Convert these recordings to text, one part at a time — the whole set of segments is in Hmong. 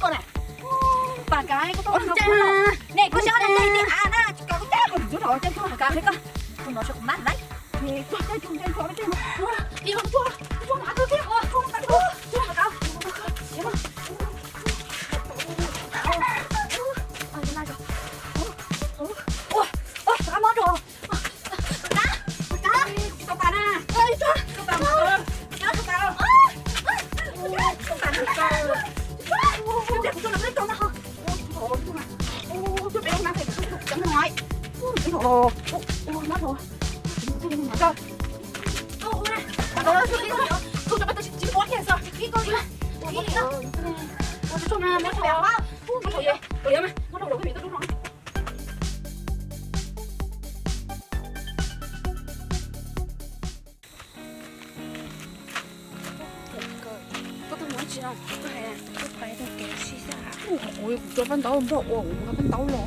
koj na. Pam kav koj tau ne koj xyov ne tej ti av na koj koj koj tus tub rau coj tuaj kav koj tus no xyov kuv mab lawm. Koj coj tus ntse nrho coj ua ib hom tuaj tuaj mas tuaj thiab ua tuaj mas tuaj tuaj mas kav. Ua ua kav mab rau. Koj tuaj mus dab tsi no? Koj hais, koj hais rau kev sib xyaw. Kuv, kuv tso paj ntaub nplog ua, kuv mus nqa paj ntaub los.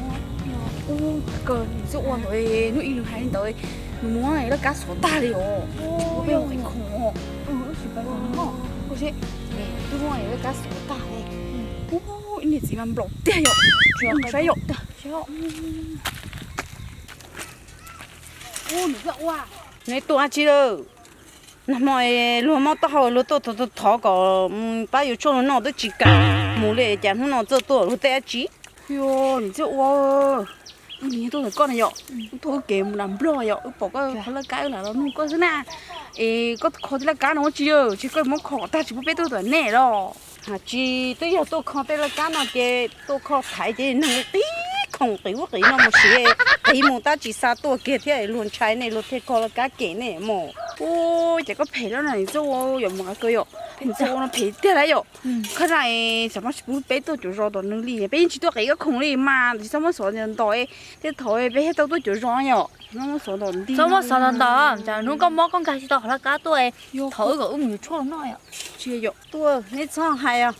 Ua kawg, nws twb ua ntawd, hnub ib nws hais li ntawd, nws muab laj kab xov tag li os. Peb ua qhov khoom os. Twb muab laj kab xov tag li. Ua ib niag txiv mas nplaum tiag yom. Saib yom. Nws tuaj dab tsi lawm? Nag hmo luag mob taub hau luag tuaj thov thov kom pab yuav tshuaj los noj twb tsis kam mus li, cas hnub no txawj tuaj luag tej dab tsi? Yog niam txiv ua, wb niam tuaj ntawm koj na yom, wb tuaj wb kev mus nram nplog yom, wb pom koj qhov laj kab wb lam los nug koj xwb na. Es koj kho tej laj kab no ua tsi, ces koj muab kho kom tag tsis pub peb tuaj tom nej los? Hais tsis twb yog tuaj kho tej laj kab no ces tuaj kho thaiv ces neeg qib khoom qis ub qis no mus siv, qis mus tab tsis xa tuaj kiag thiab luag ntshai nej luag thiaj kho laj kab kem nej mus. Ua cas koj phem lawm na niam txiv ua, yog mus qhov kawg yom, niam txiv ua no phem tiag lawm yom. Koj na, xyov mas tsis pub peb tuaj cuav zos tom nws li, peb yeej tsis tuaj qis koj khoom li mas tsis txhob muab xov ntos, tej thaum peb thiaj tau tuaj cuav zos yom. Txhob muab xov ntos nti, txhob muab xov ntos ntos, cas hnub koj mob koj nkag tsis tau qhov laj kab tuaj, thov wb kom wb mus yuav tshuaj noj yom. Tsis yog tuaj neb txhob hais os,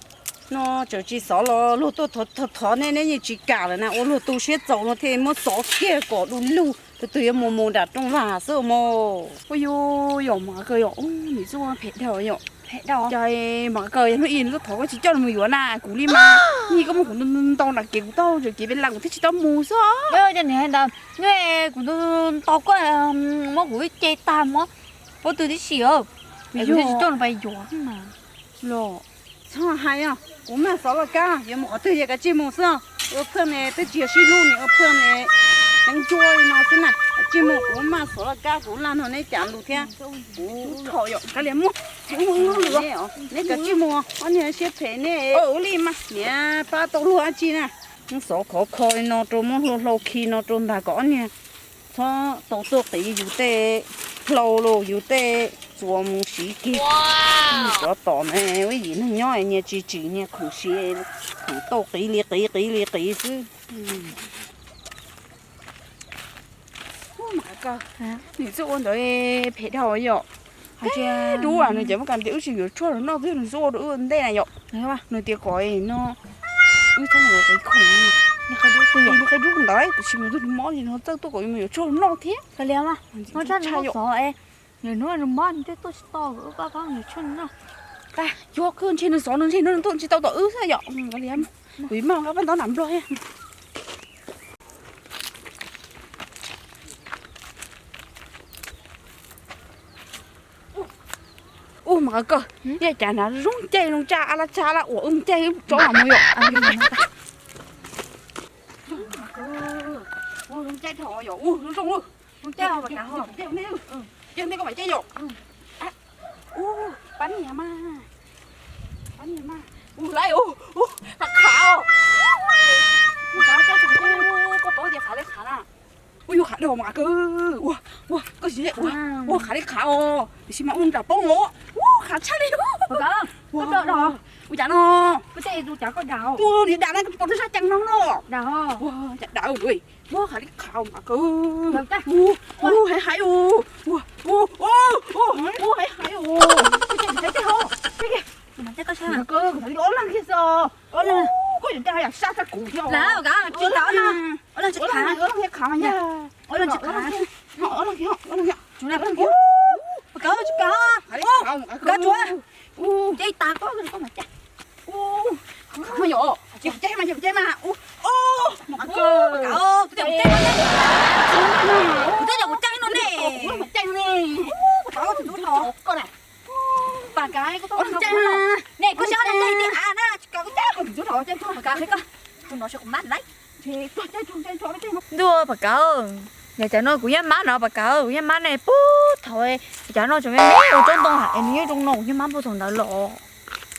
no tseem tsis xov los luag tuaj thov thov nej neb yeej tsis kam lawm na, ua luag tu siab txaus no thiaj muab xov kiag kom du lug, tus twg yuav mus mus nram rooj vag xwb mus. Ua yog, yog mas kawg yom, niam txiv ua phem dhau yom. Cas mas kawg yog hnub ib nws tuaj thov koj tsis coj nws mus yuav na, kuv li mas, nyiag koj muab kuv ntaus nram kev kuv tau tseem kev pem las kuv thiaj tsis tau mus xwb. Ua cas niam hais ntawd, kuv ntaus koj, muab kuv ib ce tag muab pob tw tib si os. Kuv thiaj tsis coj nws pais yuav. Los txhob hais os, kuv maj xov laj kab yuav mus qhov twg yog kav tsij mus xwb. Ua pheej ne twb tsis yog sib hlub ne, ua pheej ne teeb ntsuab li no xwb na. Kav tsij mus, kuv maj xov laj kab kuv laj no neb cas lus thiab. Kuv thaum yom kav liam muab, neb kav tsij mus, ob niag siab phem ne. Ua li mas niam pab tau luag dab tsi na. Muab xov khov kho li no rau, muab hlua hlau khi no rau ntag kom ob niag txhob tau tuaj qiv yus tej hlau los yus tej txuas mus siv kiag. Tsov tom na, ua yim neeg nyob nyias tsis tsim nyias khoom siv, khoom tau qiv li qiv qiv li qiv xwb. Niam txiv ua ntawd phem dhau yom. Hais tias dub nws ces muab kam tias wb tsis yuav tshuaj los noj twb nws txawj ua rau wb ua ntej na yom. Nws tias kom no wb txhob mus qiv khoom, nws qe dub ntawd tab sis mas nws mob ces nws txawj tuaj kom mus yuav tshuaj los noj thiab. Ntshai yom. Nws mob nws thiaj tuaj tsis tau kom wb pab pab mus yuav tshuaj noj. Yog kawg ntshe nws xov nws ntshe nws tuaj tsis tau tom wb xwb yom. Kuv maj nqa paj ntaub nram nplog thiab. Ub mas kawg, yog cas na zoo caij zoo tsa a la tsa la uas wb mus caij wb tsob mas mus yom. Zoo caij dhau yom, zoo zoo. Caij ntej koj mam caij yom. Ub, pab niag mas, pab niag mas. Ub, laiv, ub, ub, qhav qhav os. Ub, koj paub tias qhav li qhav na. Ub, yus qhav dhau mas kawg. Ua, ua, koj siv, ua, ua qhav li qhav os. Tiam sis mas ua nram poob os. Ub, qhav tshaj li. Ua, ua cas no. Tus niam dam na, koj pom rau sab cees no no. Ua, cas dam ua, ua qhav li qhav mas kawg. Ua, ua haiv haiv os. Ua, ua, ua haiv haiv os. Mas kawg, kuv tham li ob leeg kiag xwb. Ob leeg, Koj yuav caij yam sab tshaj kuv thiab. Lawv kav tsis tau no. Ua loj tsis khav. Ua loj tsis khav. Ua loj tsis khav. Ua loj tsis khav. Kav tsuav. Caij tas koj, koj mas caij. Caij mas, caij mas. Kuv twb yog kuv caij no ne. Kuv twb yog kuv caij no ne. Kuv twb yog kuv caij no ne. Pam kav, koj tau caij no ne, koj sab no caij tiag av na, tsis kom koj caij, koj tus ntxub rau caij tso, pam kav, koj tus no seb kuv mab lawm. Ntuj, pam kav, yog cov no kuv yeej mab no, pam kav, kuv yeej mab ne puag thaum cov no tseem me me ua tsob ntoo es nws yeej zoo no, kuv yeej mab puag thaum ntawd los.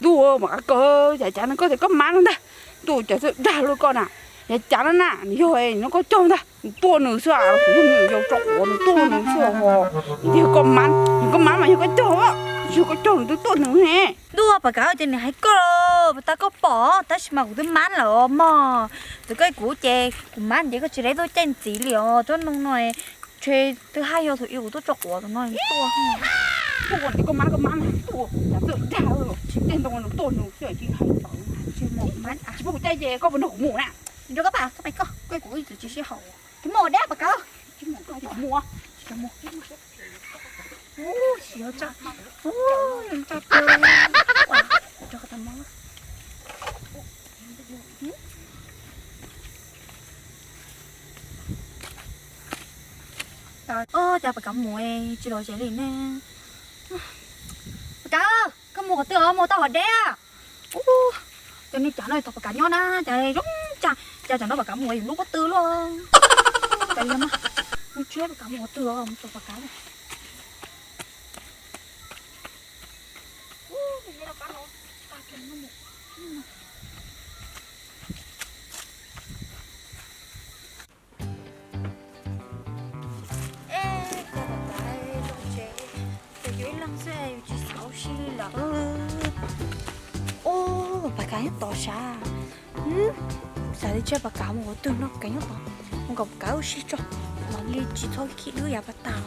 Ntuj, pam kav, yog cov no koj tias koj mab no ntag, ntuj, cov txawj dag luaj koj na, yog cov no na, nws yog no koj cog ntag, nws tuaj nws xwb, yog nws yog tso quav nws tuaj nws xwb os, yog koj mab, yog koj mab mas yog koj cog, yog koj cog nws twb tuaj nws ne. Ntuj, pam kav, ces nws hais koj los, puas tas koj pom, tab sis mas kuv twb mab lawm os mog. Txawm koj kuv ces kuv mab ces koj tsis tau tuaj caij ntxiv li os, tsob ntoo no ntshe twb haj yog thaum ub kuv tuaj tso quav tus no tuaj. Tuaj ua ntawd koj mab, koj mab mas tuaj, yog txawj dag, tsis tej ntoo nws tuaj nws xwb tsis hais tau. Tsis muaj kuv caij ces koj puas nrog kuv mus na? Nrog koj pam, koj pam koj, koj kuv txawm tsis sib haum. Tsis muaj dab pam kav, tsis muaj, tsis muaj, tsis muaj. Ua cas pam kav mus tsis los ze li ne? Pam kav, koj mus qhov twg os, mus tau hov deb? Ua cas nej cas no tau pam kav nyob na, cas zoo cas, cas tsam no pam kav mus yus lub pob tw luaj. Cas li no mas, mus tsuab pam kav mus qhov twg os, mus tau pam kav. Eb, cas pam kav los tsev, ces yus ib leeg xwb yus tsis xav ua si li lawm. Ub, pam kav nyob tod sav. Xav li tsiab pam kav mus ua twg no, pam kav nyob tod, mus kom pam kav ua si tso, mam li tsis txhob khib dub yav pas tas.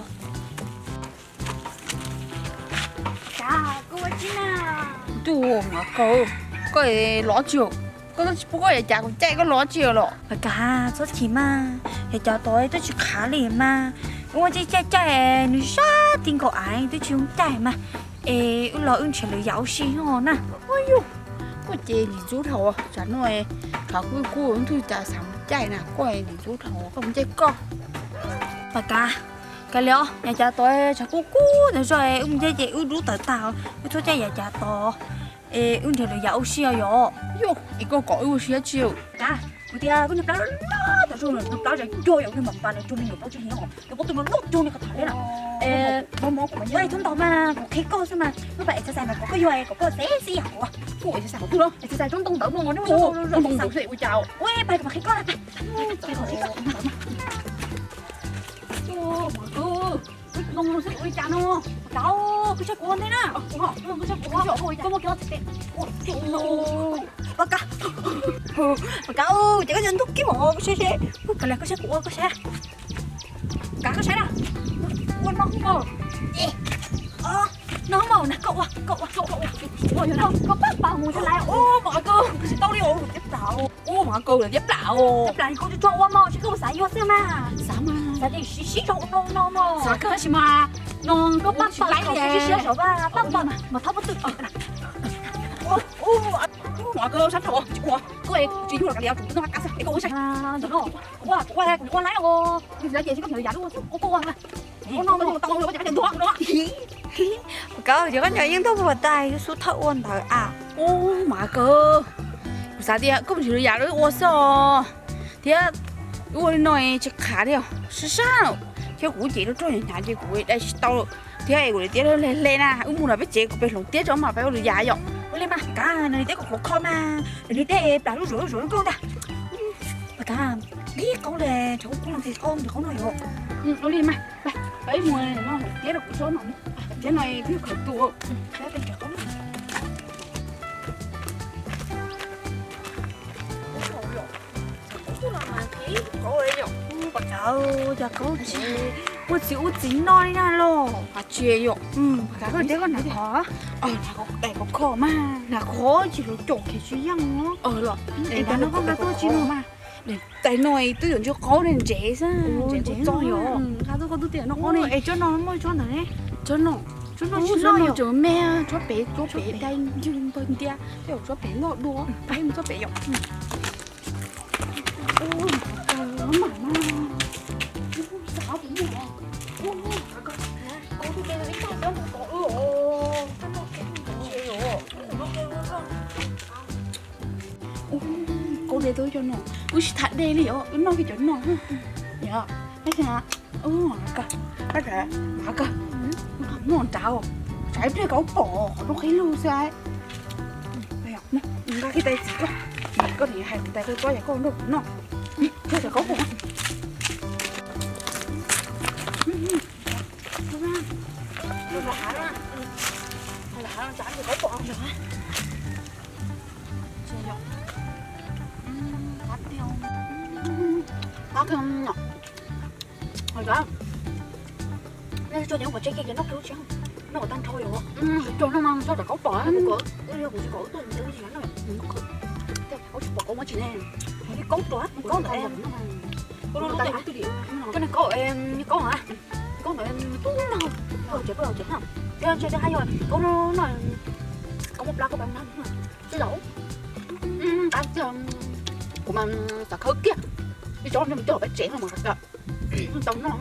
Ntuj, Mav Kaus, koj los tsis, koj twb tsis pub koj yav cav kuv caij koj los tsis los? Pam kav, txhob chim mas, yav cav tod twb tsis qhav li mas, ua caij caij caij nws sab ti nkaus av twb tsis zoo caij mas, es wb los wb nrhiav lwm yam ua si no na. Yus, koj ces nim ntxub dhau, tsam no qhav kub kub ntug cas xav mus caij na, koj nim ntxub dhau koj mus caij koj. Pam kav, kav liam, yav cav tod tshav kub kub ntawd zoj, wb mus caij ces wb dub tawv tag, wb txhob caij yav cav tod, es wb nrhiav lwm yam ua si os yom. Yus, es koj kom wb ua si dab tsi? Kav, kuv tias koj niag plab loj tas zog, niag plab zam cuag yam niag mam pas nws cuag me nyuam plaub tsib hlis, niag pob tw mas loj cuag niag qhov tham li na. Mov mov kuv mas nyob ib tug ntau mas kuv qhia koj xwb mas, wb pais exercise mas kom koj yog kom koj xev xwb yam kuv. Kuv exercise qhov twg los? Exercise tsob ntoo ntawd no, ntoo ntawd xwb ua cas. Ua pais kuv mam qhia koj na. Ntoo xwb ua li cas no? Pam kav, koj saib kuv ua ntej na. Koj saib kuv ua, koj muab kiag txim tes. Pam kav, pam kav, ces koj nyob ntug kiag mas koj saib seb. Kav liam, koj saib kuv ua, koj saib. Kav, koj saib na. Ua no maum, no maum na, koj ua, koj ua, koj ua, koj ua, koj pab pab mus sab lawm. Ub, Mav Kaus, kuv tsis tau li os, kuv tiab plam os. Ub, Mav Kaus, lawv tiab plam os. Tiab plam koj tsis txhob ua mas, tsis koj xav yuav xwb mas. Xav mas, xav ces sib sib zog ua no no mas. Xav kawg tab sis mas, no koj pab pab li sib sib zog pab pab mas thab pob tw. Ub, Mav Kaus, sab dhau tsis ua, koj tsis yug los kav liam, kuv twb noj qab xwb es koj ua saib. Ntawm no, kuv ua, kuv ua, kuv ua laib os. Yog xav ces sib koj xav yog yam lub ua xwb, ua koj ua na. Ua no no tau los koj cov kab ncuag no. Pam kav, ces koj nco yeej ntuj puas tas xub thawj ua ntawd a. Ub, Mav Kaus, kuv xav tias koj mus nrhiav lwm yam ua xwb os, thiab ua li no tsis qhav li os, sab sab. Thiab kuv ces rog rog hnyav hnyav ces kuv dai tsis tau lawm, thiab kuv li tiab hle hle na, wb mus los peb tsev kuv pem hloov tiab tso mas peb ua lwm yam yom. Ua li mas kav, nws li tiab kom hloov kho mas, nws li tiab plam lub zuav lub zuav lub koj ntag. Pam kav, ib qoob le, tshav kub kub no tis qoob tis qoob no yom. Ua li mas, peb mus no tiab rau kuv tsob no, tiab no twb khawm tus. Peb pem tshav kub no. Cov kauv tsev muaj txiv ub txiv no li na los. Tsis yog, koj teb koj hnav qhov, hnav qhov kho mas, hnav qhov tsis los caum kev tsis yeej os. Es no koj nqa tuaj tsis no mas. Tais no twb yuav ntsib qaub ne, ntsev xwb, ntsev txog yog. Nqa tuaj koj twb tias no qaub ne. Es tsob no muaj tsob ntawd ne. Tsob no, tsob no tsis loj yom, tsob me, tsob pem, tsob pem dai ncwg npawg ntiab, tsob pem loj dua, tsob pem yom. Kauv dej tuaj cov no, wb tsis tham dej li os, wb noj kiag cov no. Yog, tab sis mas, koj, koj, noj nrad os, tsam ib pliag kauv pom qhov rooj qhib lug xwb. Nqa kiag tais txiv koj, koj nim hais kuv tais koj tsob yam koj nrog kuv noj, koj tsam kauv pom. Nej tso cov pom tseg kiag ces noj kiag lub tsheb, noj kom tag nrho yom. Tso noj mas tso tsam kauv pom, kuv tsis kom wb tuaj ntawd, kauv tsis pom kauv muab tsis ne, kauv tuaj, kauv ntawd. Koj niag kauv, kauv ntawd tub no, tsev, tsev, tsev, tsev, tsev, tsev, kauv no, kauv muaj plab kauv pab no, tsis zaum. Kuv mas xav khawb kiag ib tsob coj mus pab tsev no mas tau noj.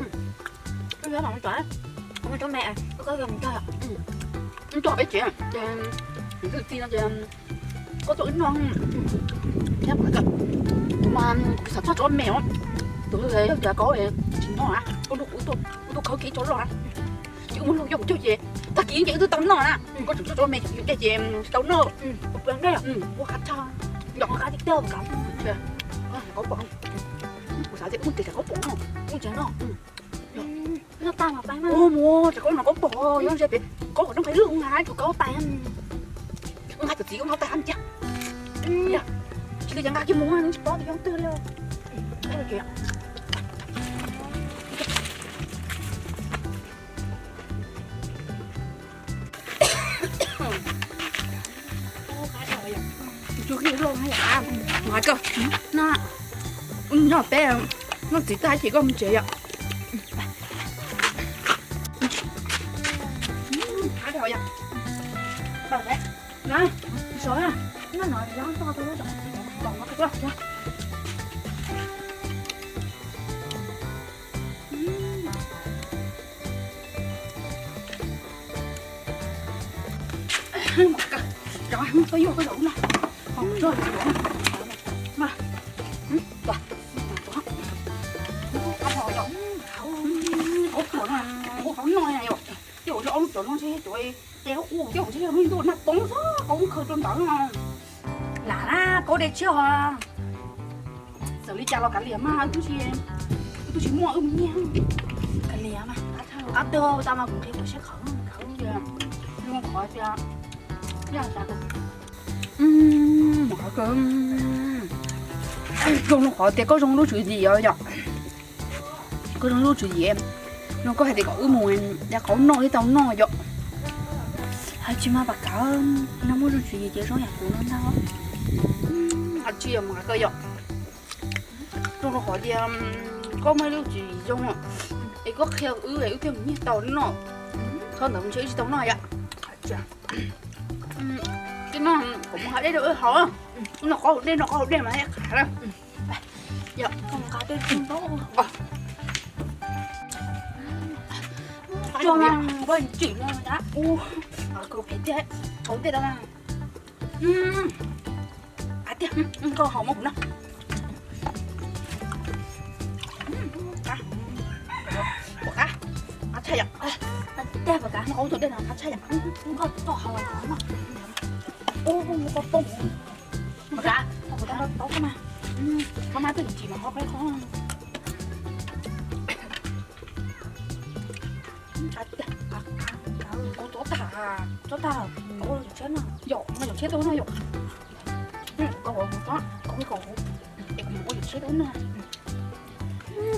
Kuv muaj tsob me, kuv khawb kiag mus coj, coj pab tsev, tus txiv no ces koj tuaj wb noj. Kuv mas kuv xav txog tsob me os, tus yog cov kauv tsis noj na, koj nrog kuv tuaj khawb kiag ib tsob loj na. Ces wb muab luag coj mus cog ces tag kis ces wb twb tau noj na. Koj tseem txog tsob me ces tsis tau noj. Ua qab tag, yog qab tib tag kav. Kauv pom, kuv xav tias wb mus tsev tsam kauv pom no, wb tsev no. Ua mus tsam kauv no kauv pom, yog ntsia pem kauv kom rooj qhib lug, wb nqa tus kauv tais, wb nqa tus txiv kauv no tais hab cia. Tsis li ces nqa kiag mus tsis paub tias yog twg li. Nqa koj, no, noj peb, noj txiv tag ces koj mus tsev yom. Koj yuav koj zaum no. Kauv pom no, kuv qhov noj na yom. Ces ua lub cov no ntshe cov tes ub coj ntshe yog lub ntuj nag poob xwb, kauv khaws rau ntawd no. Lam na, kauv dej tshiab os. Txawm li cas los kav liam mas, wb twb tsis, wb twb tsis muaj wb nyiag. Kav liam mas, qab twg tau mas kuv nqhis kuv siab qhawv, qhov tias, zoo li qhov tias koj zoo lub tswv yim os yom. Koj zoo lub tswv yim no, koj hais tias kom wb mus da kauv noj thiab tau noj yom. Hais tsis mas Paj Kav, no muaj zoo tswv yim ces zoo yam kuv no ntag. Hais tsis yog mas koj yom, zoo li qhov tias koj muaj ib lub tswv yim zoo es koj qhia wb es wb thiaj mus nyiag tau noj. Qhov ntawd ntshe wb tsis tau noj yom. Tij no, kuv mus hau dej rau wb haus. Wb noj qab haus dej, noj qab haus dej mas qab lawm. Yog, nqa dej tsis tau. Tsis no, ua, kuv phem thiab, haus dej tau na. Qab tiag, koj haus muab kuv noj. Qab, qab, qab tshaj yom. Tej Paj Kav, noj qab haus dej no qab tshaj yom. Koj tau haus no. Ua, koj poob. Paj Kav, kuv tau noj tau koj mas. Koj mas twb tsis mas qhov qab qhov. Kauv txob tag, txob tag, kauv ua yawm tshiab no. Yog, ua yawm tshiab tau no yom. Kauv ua, kauv ua, es kuv ua yawm tshiab tau no.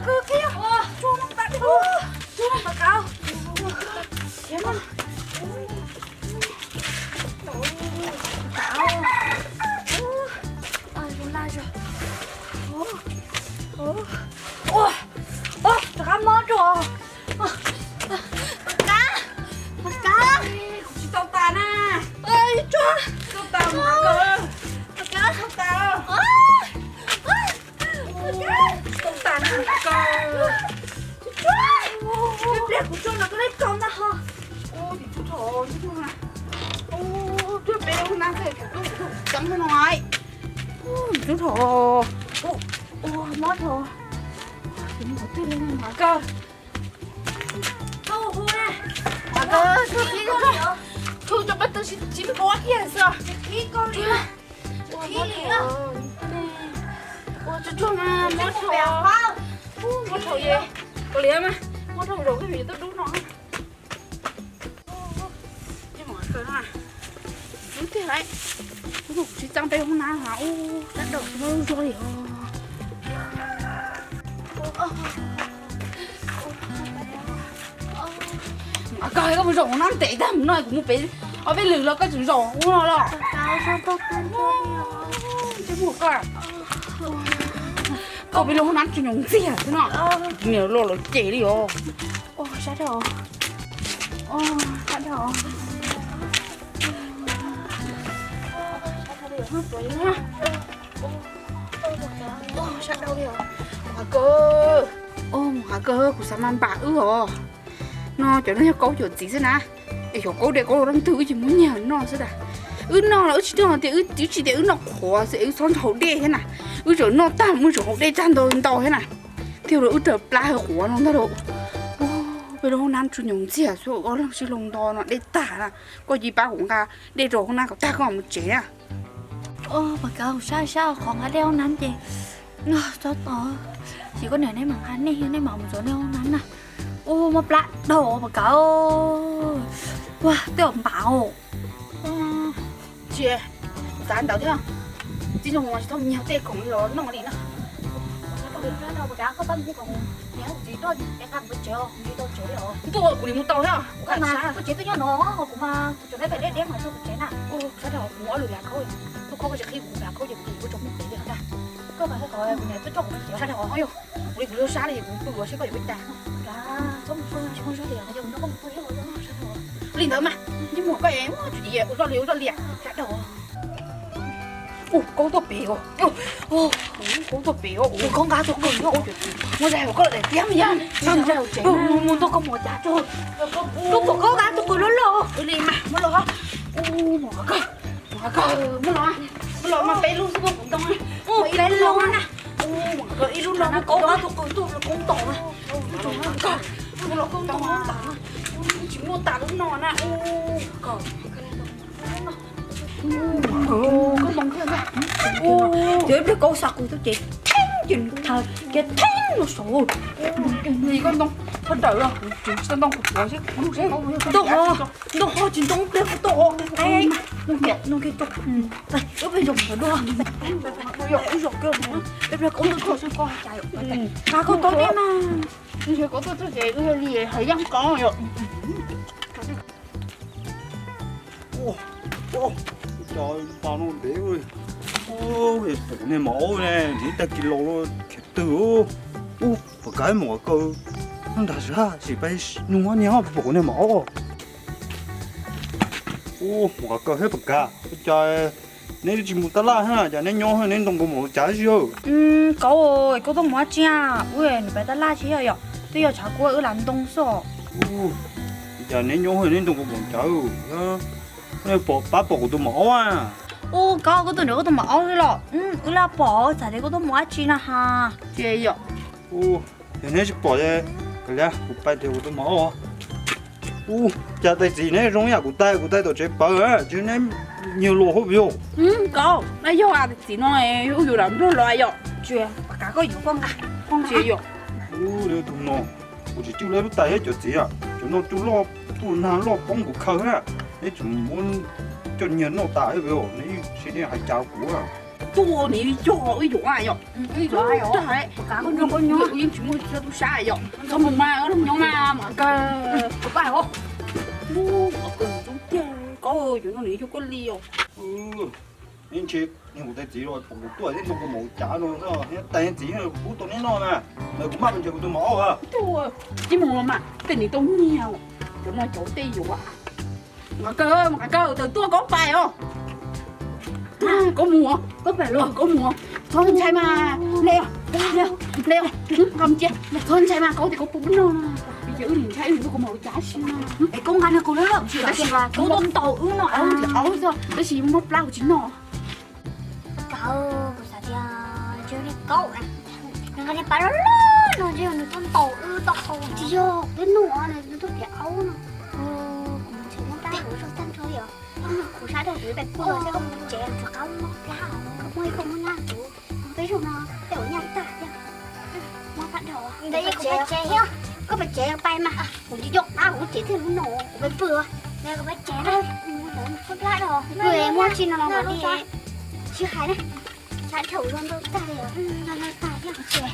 Koj, koj, tsuag no, tsuag no, tsuag no, tsuag no. Ua, ua, rov qab mob dua. Pov Kab, Pov Kab. Kuv tsis tau tas na. Tsuag, tsuag, Pov Kab, tsuag tas. Tsis tau tas na koj. Ib pliag kuv tsuag no koj neb rau ntag ho. Ua, tsis tsuag, tsuag na. Ua, tsuag peb lub nab xwb, kuv tsuag tsis tau tseeb xwb no. Ua, tsuag, ua, mob tag. Koj, tsuag, tsuag, tsuag, tsuag, tsis npua kiag xwb. Ua, tsuag, tsuag mas mob tag. Mob tag, kav liam mas, mob tag zaum koj yuav tuaj dub no. Ub, tiag lauj, kuv tsis txeeb peb hoob nab, ub, sab daum tsis muaj lub zog li os. Koj, koj mus zaum hoob nab ntev tag mus no, kuv mus pem ob peb lwm los koj tseem zaum ub no los. Koj peb lub hoob nab tsis nyoos ntxiag xwb no. Niam los lawv cem li os. Sab daum, sab daum. Sab daum li os. Mus hav kawg, mus hav kawg, kuv xav mas npam wb os. No cov no yog kaub cov txiv xwb na. Es cov kaub dej kaub los leej twg wb tsis muab nyiag noj xwb tas. Wb noj los wb tsis noj tias, wb tsis tias wb noj qhuav xwb es wb txhob ntsaum dej thiab na. Wb tseem noj tag mus tseem haus dej tag ntau ntau thiab na. Thiab los wb raws plab hauv qhuav no ntag lauj. Peb lub hoob nab tsuag nyoos ntxiag xwb, ob leeg sib laug nto no dej tag na. Koj cia li pab kuv nqa dej rau hoob nab kom tag koj mam mus tsev na. Ua, Pov Kab, sab sab qhov nqa dej hoob nab ces txhob tos, ces koj niam neb mam nqa nej, nej mam mus txog nej hoob nab na. Ua, muaj plab dhau Pov Kab. Ua, tej zaum npam os. Tsis, kuv xav ntawd thiab. Txij no mus tsis tau nyiag tej khoom los noj li na. Kuv nim mus tau thiab. Koj tsev twb nyob no, kuv mas kuv tsev pem deb deb mas tso kuv tsev na. Sab dhau, kuv ob lub liam khaub, lub khaub koj tsis qhib kuv liam khaub ces kuv tus kuv tso mus tsev li na. Koj mas kuv niam twb tso kuv tsev sab dhau yog. Kuv li kuv lub sab li kuv pw ua seb koj yuav peb cas. Li ntawd mas, ib muag koj es muab tsis ua zoj li ua zoj liam sab dhau. Ua kaub tuaj pem os. Kaub tuaj pem os. Kaub nqa tus qws, muab zais koj daim tiab mas yog. Mus nrog koj mus cas tso. Koj pom kaub nqa tus qws loj loj li mas muab los. Mus koj, mus koj, muab los, muab los mas peb lub xwb kuv ntoo. Ib lub no na, ib lub no muab kaub nqa tus qws tuaj los kaub ntaus na. Mus los kaub ntaus na, tsis muaj tas lub no na. Ces ib pliag kaub xa kuv tuaj ces theeb ces thawv kiag theeb los saud. Li koj ntoo, koj dawm los kuv tsis tau ntoo kuv tuav xwb. Ntoo ho, ntoo ho tsis ntoo pliag kuv tau os. Ntoo kiag tso. Wb peb zos ntawd dua. Ib zos kiag, ib pliag kaub tuaj txog xwb koj hais cas yom. Nqa koj tau deb mas. Ntshe koj tuaj txog ces wb li hais yaj koj yom. Cov pa no ntev, pom kuv niag maum aub ne, nrhiav tag kis los khiav twg. Ub, pom kav mus kom kaw, nrag sab sim pais nug niag pom kuv niag maum aub. Ub, mus kom kaw thiab pom kav, ua cas neb tsis mus tab laj thiab, cas neb nyob neb ntoo kuv mus cav tsis yog? Kauv, koj tuaj mus dab tsi a? Wb nws pais tab laj tsis yog yom, twb yog tshav kub wb lam ntoo xwb os. Cas neb nyob neb ntoo kuv mus cav, nej pom pab pom kuv tus maum aub a? Ub, kauv, koj tuaj nrhiav koj tus maum aub xwb los? Wb laj pom, txawm tias koj tuaj mus dab tsi no ha. Ces yom, yog neb tsis pom, kuv pais nrhiav kuv tus maum aub. Ub, cas tais txiv neb zoo yam kuv tais, kuv tais tom tsev pawv, tsis neb nyiag luag hauv yog. Kauv, nab yog tais txiv no, ub, yus lam nplog los yom. Tsis, pom kav koj yuav koj nqa, koj nqa yom. Ub, tus no, kuv tsis cwj lub tais thiab cov txiv, cov no cwj loj, tuaj nag loj poob kuv khaws na. Neb tseem muab coj nyiag noj tas, neb sim nej hais cas kuv. Tuaj nws yog wb yuav yom. Yeej tsis muaj txhua tub sab yom. Txhob mus mas, nyob mas mas kaw. Kauv, cov no nws yog koj li os. Ntshe kuv tais txiv los pom kuv tuaj, neb ntoo kuv mus cav no, neb tais txiv pub tau neb noj na. Kuv maj mus nrhiav kuv tus maum aub. Tsis mus los mas, tej nws tau nyiag, cov no cov tej yuav. Mas kaw, mas kaw, tawm tuaj kauv pais os. Kauv mus, kauv pais los kauv mus. Txhob ntshai mas, hle, hle, nqa mus cia. Txhob ntshai mas, kauv tias kauv pub noj no. Vim ces wb nim ntshai wb nim tuaj kuv mus cav si mas. Es kauv nqa nws kuv lub loj, tab sis kauv tuaj ntaus wb no, aub, tab sis muab plab kuv tsis noj. Kauv, kuv xav tias ntshe yog kauv, nws nqa niag pab loj loj no ntshe yog nws tuaj ntaus wb tau hau, tsis yog peb noj, nws tuaj piav aub no. Kuv mus tsev, muab plab kuv zog tag nrho li os. Koj mus kuv sab dhau kuv pem pw, koj mus tsev tsis qab muab plab, koj muab ib koj muab nyab kuv, peb zaug no tej zaum nyaj tag thiab. Muab plab dhau, koj pais tsev thiab, koj pais tsev pais mas kuv tsis nco qab kuv lub tsev thiab lub no, kuv pais pw, kuv pais tsev na, muab plab dhau, pw muab tsi no los li, sib hais na. Sab dhau zog ntau tag li, ntau tag thiab.